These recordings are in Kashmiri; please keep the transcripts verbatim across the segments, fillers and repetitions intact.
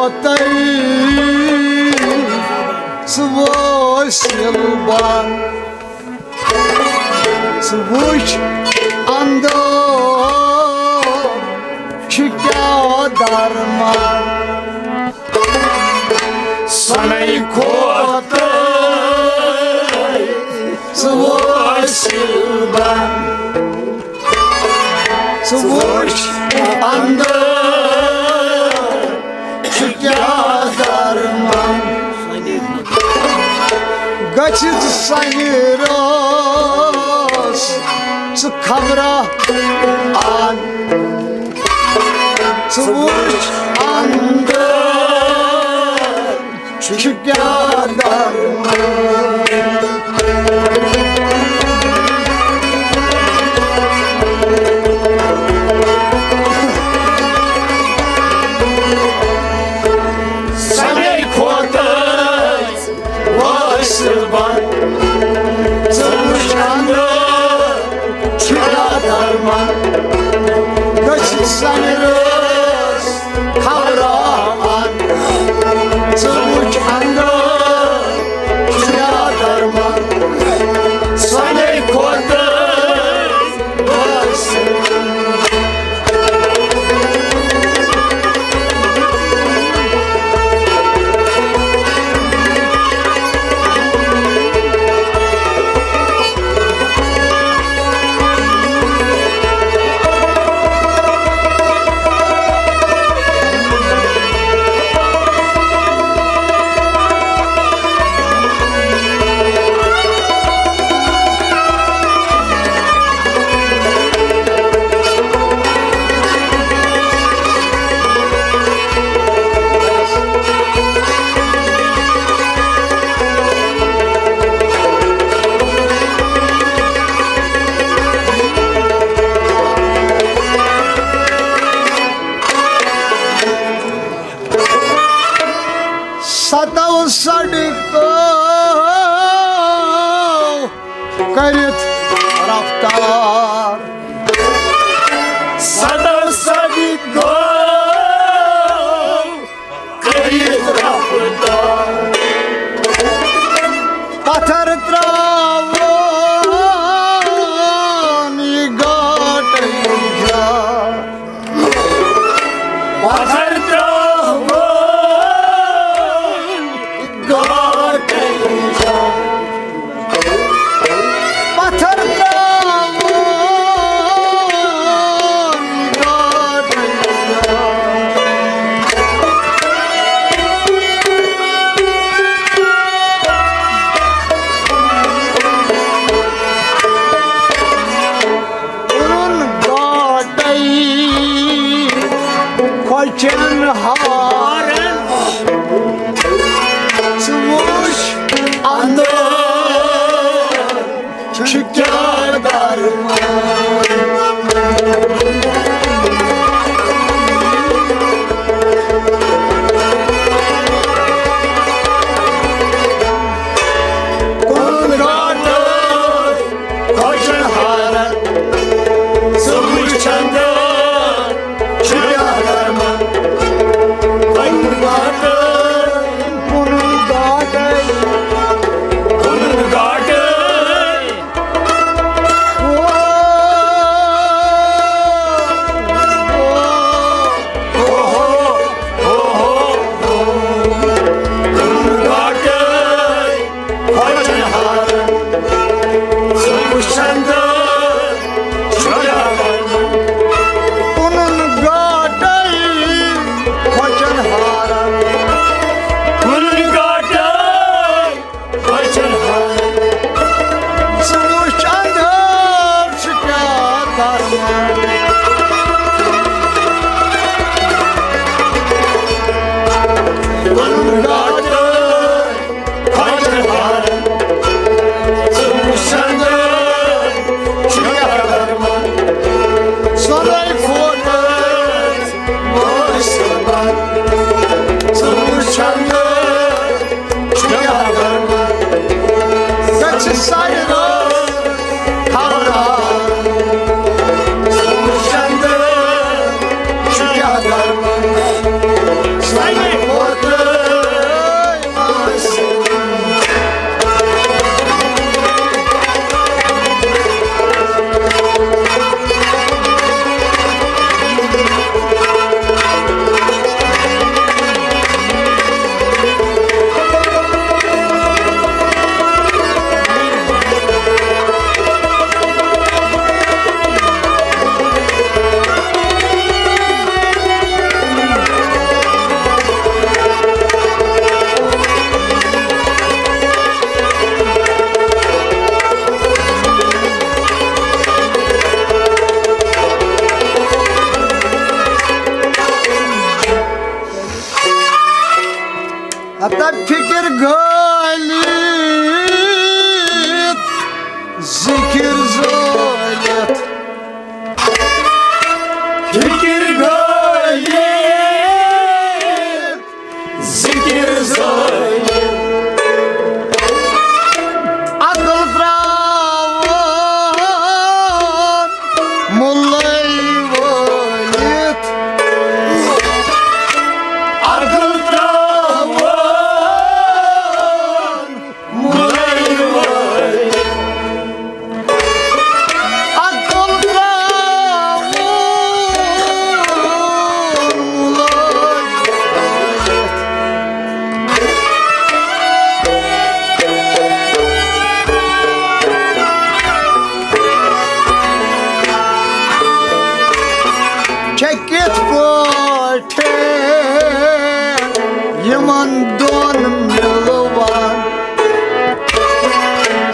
تَے ژٕ وٲسِل بَن، ژٕ وٕچھ اَندر چھُ کیٛاہ درمان۔ سۄنَے کھوتہٕ ژٕ وٲسِل بَن، ژٕ وٕچھ اَندر چھُ کیٛاہ درمان۔ گٔژھِتھ سَنہِ رٲس ژٕ خبرا اَن، ژٕ وٕچھ اَندر چھُ کیٛاہ درمان۔ سَنے کھوتہٕ وٲسِل بَن، ژٕ وٕچھ اَندر چھُ کیٛاہ درمان۔ گٔژھِتھ سَنہِ رٲس خبرا اَن، ژٕ وٕچھ اَندر چھُ کیٛاہ درمان۔ سَنے کھوتہٕ وٲسِل ستو سڑکو کٔرِتھ رفتار۔ ستو سڑکو کٔرِتھ رفتار۔ پتھر ترٛاوان یہِ گاٹہٕ جان۔ پتھر ترٛاوان گاٹہٕ جان۔ پتھر ترٛاوان گاٹہٕ جان۔ کوٚرُن گاٹے کھۄچن ہارن۔ ژٕ وُچھ اندر چھُ کیٛاہ درمان۔ کوٚرُن گاٹے کھۄچن ہارن، ژٕ وُچھ اندر چھُ کیٛاہ درمان۔ کوٚرُن گاٹے، کوٚرُن گاٹے، کوٚرُن گاٹے۔ او، او، او، او، او، کوٚرُن گاٹے کھۄچن ہارن، ژٕ وُچھ اندر چھُ کیٛاہ درمان۔ کوٚرُن گاٹے کھۄچن ہارن۔ کوٚرُن گاٹے کھۄچن ہارن۔ ژٕ وُچھ اندر چھُ کیٛاہ درمان۔ کوٚرُن گاٹے کھۄچن ہارن، ژٕ وُچھ اندر چھُ کیٛاہ درمان۔ سۄنَے کھوتہٕ وٲسِل بَن، ژٕ وُچھ اندر چھُ کیٛاہ درمان۔ گژھِ سارے رٲژ خبردار، ژٕ وُچھ اندر چھُ کیٛاہ درمان۔ سۄنَے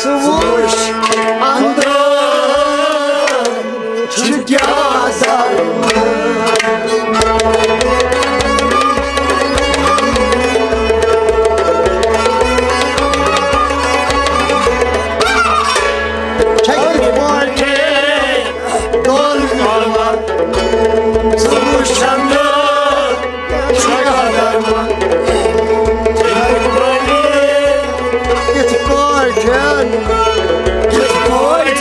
ژٕ وٕچھ اندر چھُ کیٛاہ درمان۔ چھےٚ کِتھ پٲٹھۍ دۄن مِلان؟ ژٕ وٕچھ اندر چھُ کیٛاہ درمان۔ یِتھ پٲٹھۍ یِتھ پٲٹھۍ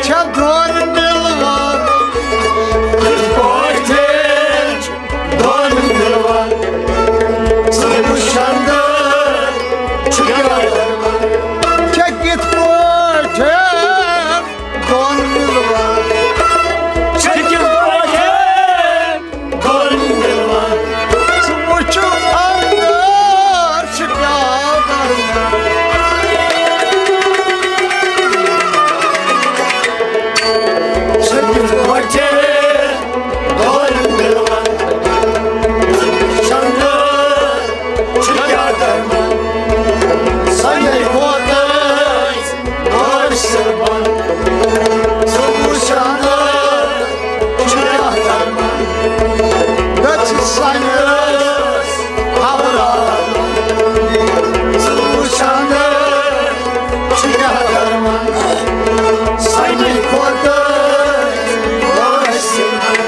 چھےٚ دۄن مِلوان۔ یِتھ پٲٹھۍ چھِ دۄن مِلوان۔ ژٕ وٕچھ اندر چھُ کیٛاہ درمان۔ چھےٚ کِتھ پٲٹھۍ دۄن مِلوان۔ چھےٚ کِتھ پٲٹھۍ دۄن مِلوان۔ ژٕ وٕچھ اندر چھُ کیٛاہ درمان۔ چھےٚ کِتھ پٲٹھۍ دۄن مِلوان۔ ژٕ وٕچھ اندر چھُ کیٛاہ درمان۔ سنے کھۄتہٕ ٲسۍ بٔڑۍ سربن۔ ژٕ وٕچھ اندر چھُ کیٛاہ درمان۔ دٔچھ سنے ٲسۍ حوالہٕ۔ ژٕ وٕچھ اندر چھُ کیٛاہ درمان۔ سنے کھۄتہٕ ٲسۍ بٔڑۍ سربن۔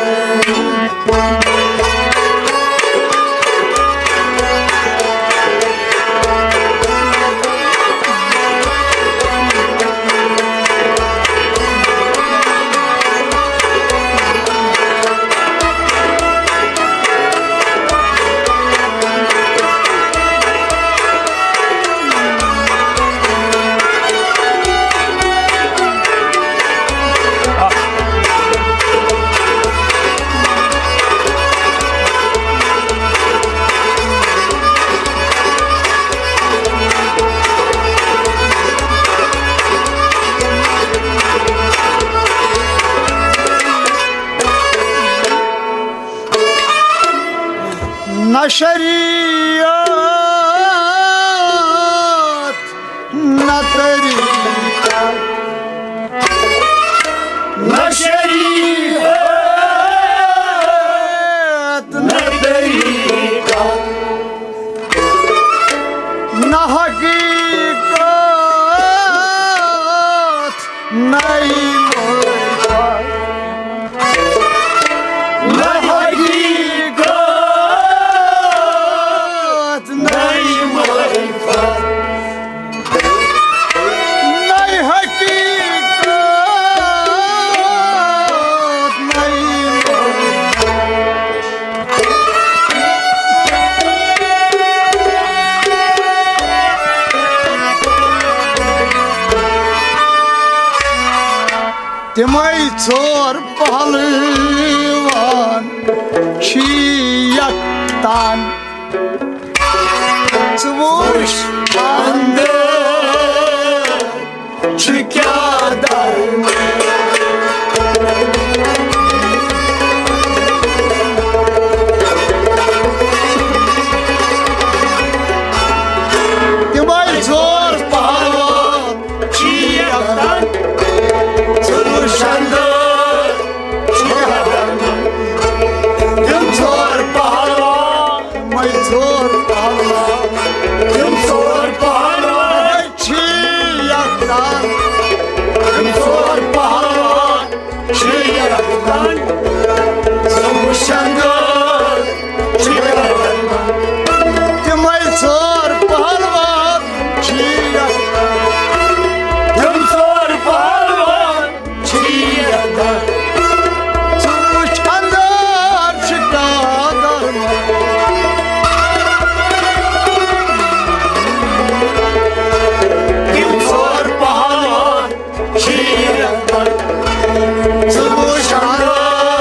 نہ شریعت نہ طریقہ، نہ شریعت نہ طریقہ، نہ حقیقت نہ معرفت۔ نہ حقیقت نہ معرفت۔ نہ حقیقت نہ معرفت۔ تِمے ژور پہلوان چھی یکتان۔ ژٕ وٕچھ اندر چھُ کیٛاہ درمان۔ تِمے ژور پہلوان چھی یکتان۔ ژٕ وٕچھ اندر چھُ کیٛاہ درمان۔ تِم ژور پہلوان، تِمے ژور پہلوان، تِم ژور پہلوان چھی یکتان۔ تِم ژور پہلوان چھی یکتان۔ ژٕ وٕچھ اندر چھُ کیٛاہ درمان۔ تِمے ژور پہلوان چھی یکتان۔ تِم ژور پہلوان چھی یکتان۔ ژٕ وٕچھ اندر چھُ کیٛاہ درمان۔ تِم ژور پہلوان چھی یکتان۔ ژٕ وٕچھ اندر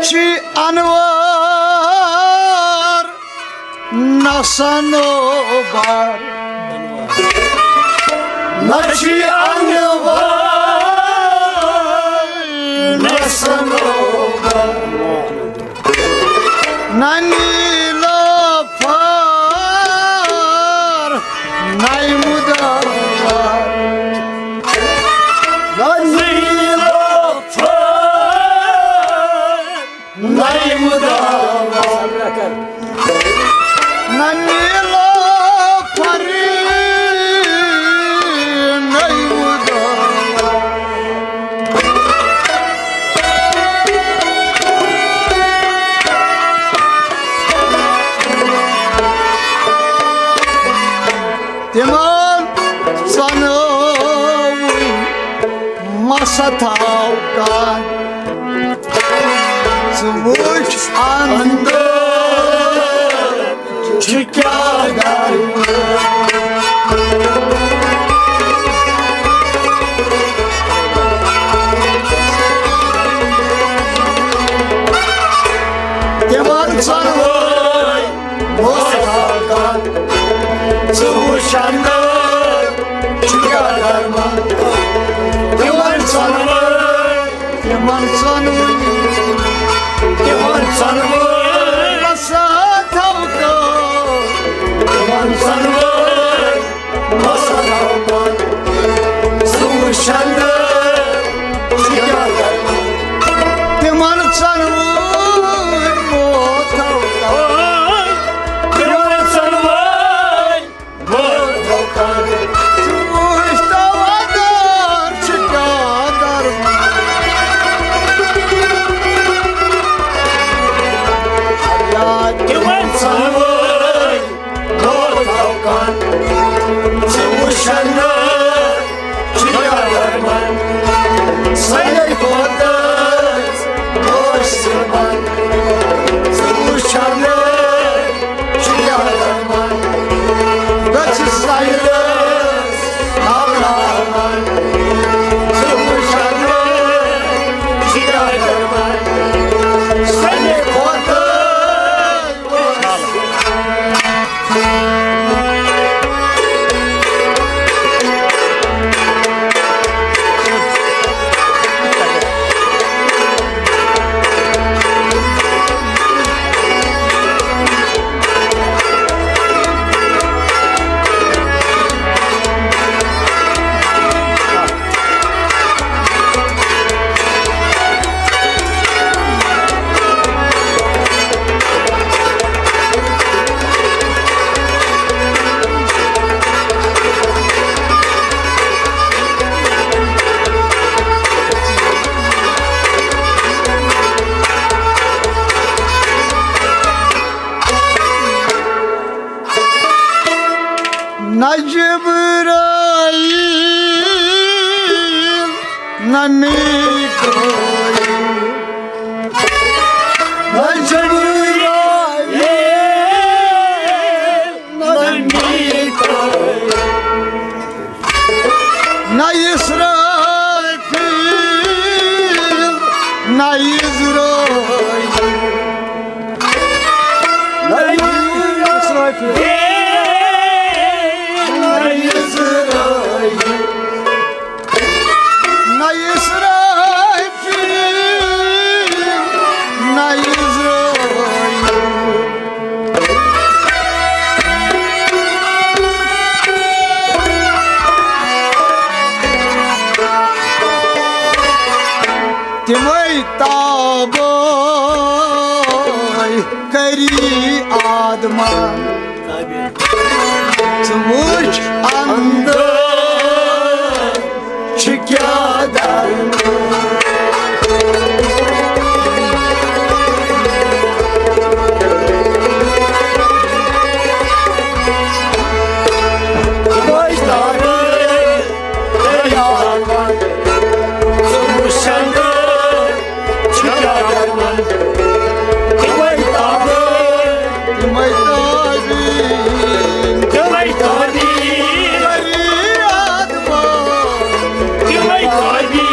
چھِ انوار نہ صنوبر، نہ چھِ انوار نہ صنوبر، نہ نیلوفر نہ مدور، نہ نیلوفر نہ مدور، نہ نیلوفر نہ مدور۔ تِمن ژۄنوٕنۍ مَسا تھاو کانٛہہ۔ ژٕ وٕچھ اندر چھُ کیٛاہ گرمہٕ۔ تِمن ژۄنوٕنۍ مَسا تھاو کانٛہہ۔ ژٕ وٕچھ اندر چھُ کیٛاہ گرمہٕ۔ تِمن ژۄنوٕنۍ، تِمن ژۄنوٕنۍ، تِمن ژۄنوٕنۍ مَسا تھاو کانٛہہ۔ تِمن ژۄنوٕنۍ مَسا تھاو کانٛہہ۔ ژٕ وٕچھ اندر چھُ کیٛاہ گرمہٕ۔ تِمن ژۄنوٕنۍ مَسا تھاو کانٛہہ۔ تِمن ژۄنوٕنۍ ژٕ وٕچھ تو اندر چھُ کیٛاہ گرمہٕ۔ یا تِمن ژۄنوٕنۍ مَسا تھاو کانٛہہ۔ ژٕ وٕچھ اندر چھُ کیٛاہ گرمہٕ۔ ساروی کھۄتہٕ ٲسۍ تِمن۔ ژٕ وٕچھ اندر چھُ کیٛاہ گرمہٕ۔ گژھِ سایرس آبراہمن۔ ژٕ وٕچھ اندر چھُ کیٛاہ گرمہٕ۔ ساروی کھۄتہٕ نہ جبرائیل، نہ میکائیل، نہ جبرائیل، نہ میکائیل، نہ اسرافیل، نہ عزرائیل۔ نہ اسرافیل، نہ اسرائیل، نہ اسرافیل، نہ عزرائیل۔ تِمے تابے کری آدمہ۔ ژٕ وٕچھ اندر چھُ کیٛاہ درد۔ تِمے تابے، تِمے تابے، تِمے تابے، تِمے تابے۔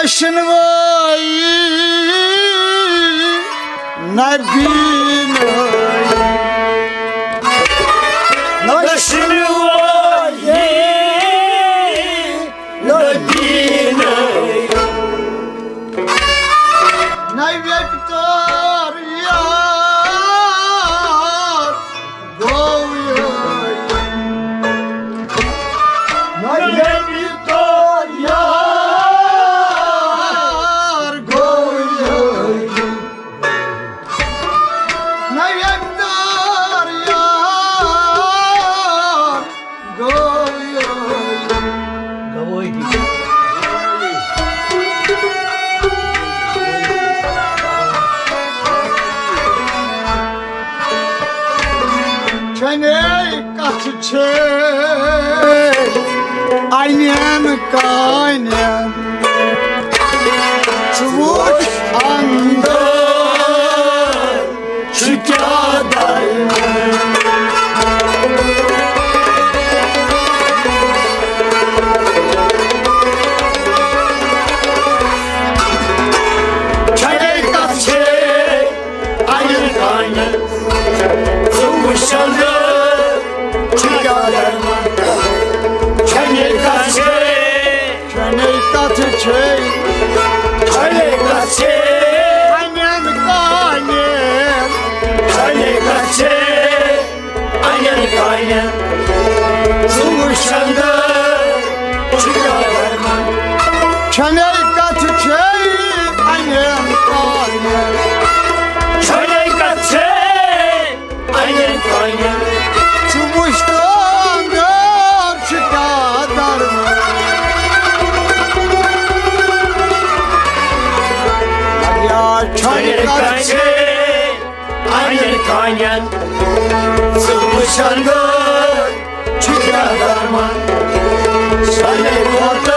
شنوٲیی نبی نٲیی۔ نہ شنوٲیی نبی نٲیی۔ نہ ویپتار یار گوٚو یٲری۔ نہ ویپتار یار گوٚو یٲری۔ نہ ویپتار یار گوٚو یٲری۔ گوٲہی۔ چھنے کتھ چھے انین کانین۔ ژٕ وٕچھ اندر چھُ کیٛاہ درمان۔ چھڑے کتھ چھے انین کانین۔ ژٕ وٕچھ اندر چھُ کیٛاہ درمان۔ چھڑے کتھ چھے۔ چھنے کتھ چھے۔ چھنے کتھ چھے۔ انین کانین۔ چھنے کتھ چھے۔ انین کانین۔ ژٕ وٕچھ اندر چھُ کیٛاہ درمان۔ چھنے کتھ چھے۔ انین کانین۔ چھنے کتھ چھے۔ انین کانین۔ ژٕ وٕچھ تو اندر چھُ کیٛاہ درمان۔ یا چھنے کتھ چھے۔ انین کانین۔ ژٕ وٕچھ اندر چھُ کیٛاہ درمان۔ چھنے کتھ